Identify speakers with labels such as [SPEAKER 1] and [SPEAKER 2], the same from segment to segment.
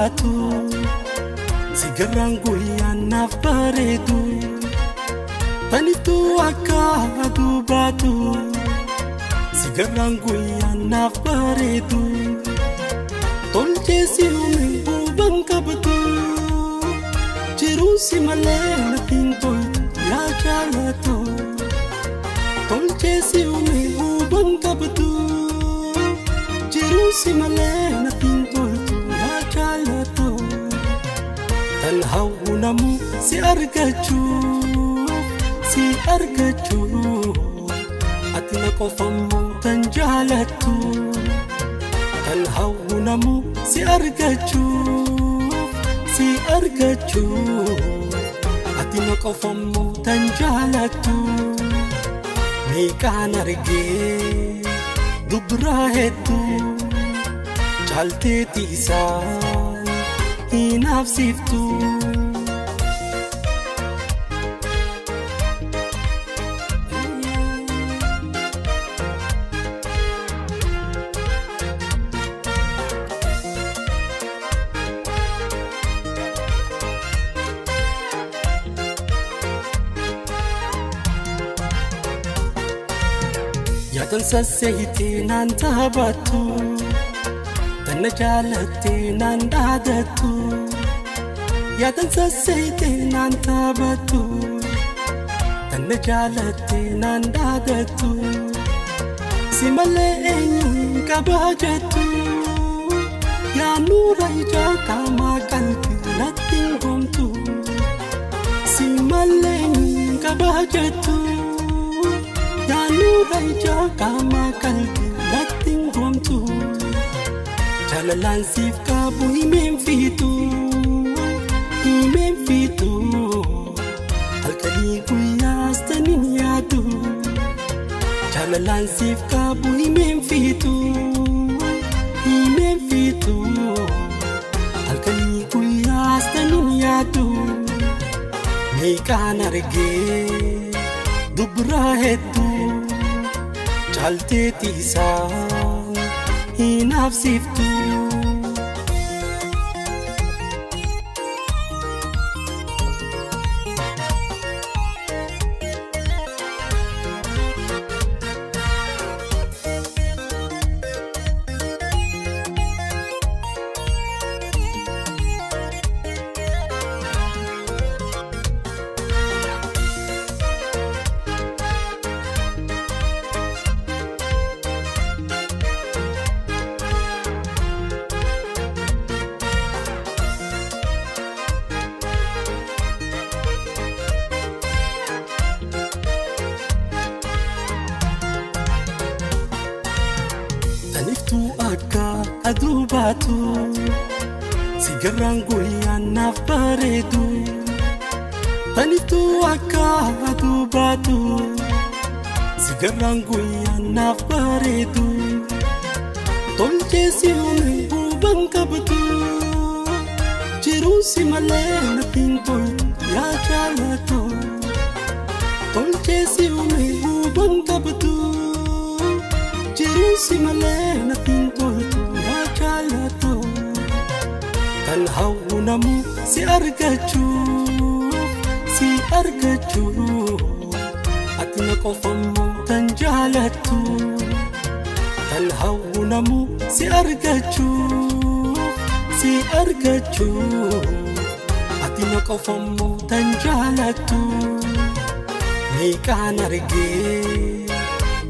[SPEAKER 1] baatu sigarraan guyyaan naaf bareedu taniftuu akka aduu baatu sigarraan guyyaan naaf bareedu tolchee si uume huban qabdu jiruun si malee natti hin toltu yaa jaalatu tolchee si uume huban qabdu jiruun si malee natti hin toltu yaa jaalatu tan hawwu namu si argachuuf si argachuuf ati na qofammoo tan jaalattu tan hawwu namu si argachuuf si argachuuf ati na qofammoo tan jaalattu meeqaan argee dubraa hedduu caalteeti isaan hin hafsiftu. Yaadan sasseeyitee naan taphattu tanna jaalattee naan dhaadattu yaadan sasseeyitee naan taphattu tanna jaalattee naan dhaadattu si malee eenyuun qabaa jettu yaa nuura ijaa qaamaa qalbii natti hin gomtu si malee eenyuun qabaa jettu. Yaa nuura ijaa qaamaa qalbii natti hin gomtu jaalalaan siif qabu himeen fiitu himeen fiitu halkanii guyyaas tanin yaadu jaalalaan siif qabu himeen fiitu himeen fiitu halkanii guyyaas tanin yaadu meeqaan argee dubraa hedduu caalteeti isaan hin hafsiftu. Taniftuu akka aduu baatu sigarraan guyyaan naaf bareedu taniftuu akka aduu baatu sigarraan guyyaan naaf bareedu tolchee si uume huban qabdu jiruun si malee natti hin toltu yaa jaalatu tolchee si uume huban qabdu. Jiruun si malee natti hin toltu yaa jaalatu tan hawwu namu si argachuuf si argachuuf ati na qofammoo tan jaalattu tan hawwu namu si argachuuf si argachuuf ati na qofammoo tan jaalattu meeqaan argee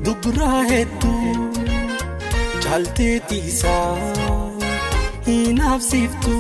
[SPEAKER 1] dubraa hedduu caalteeti isaan hin hafsiftu.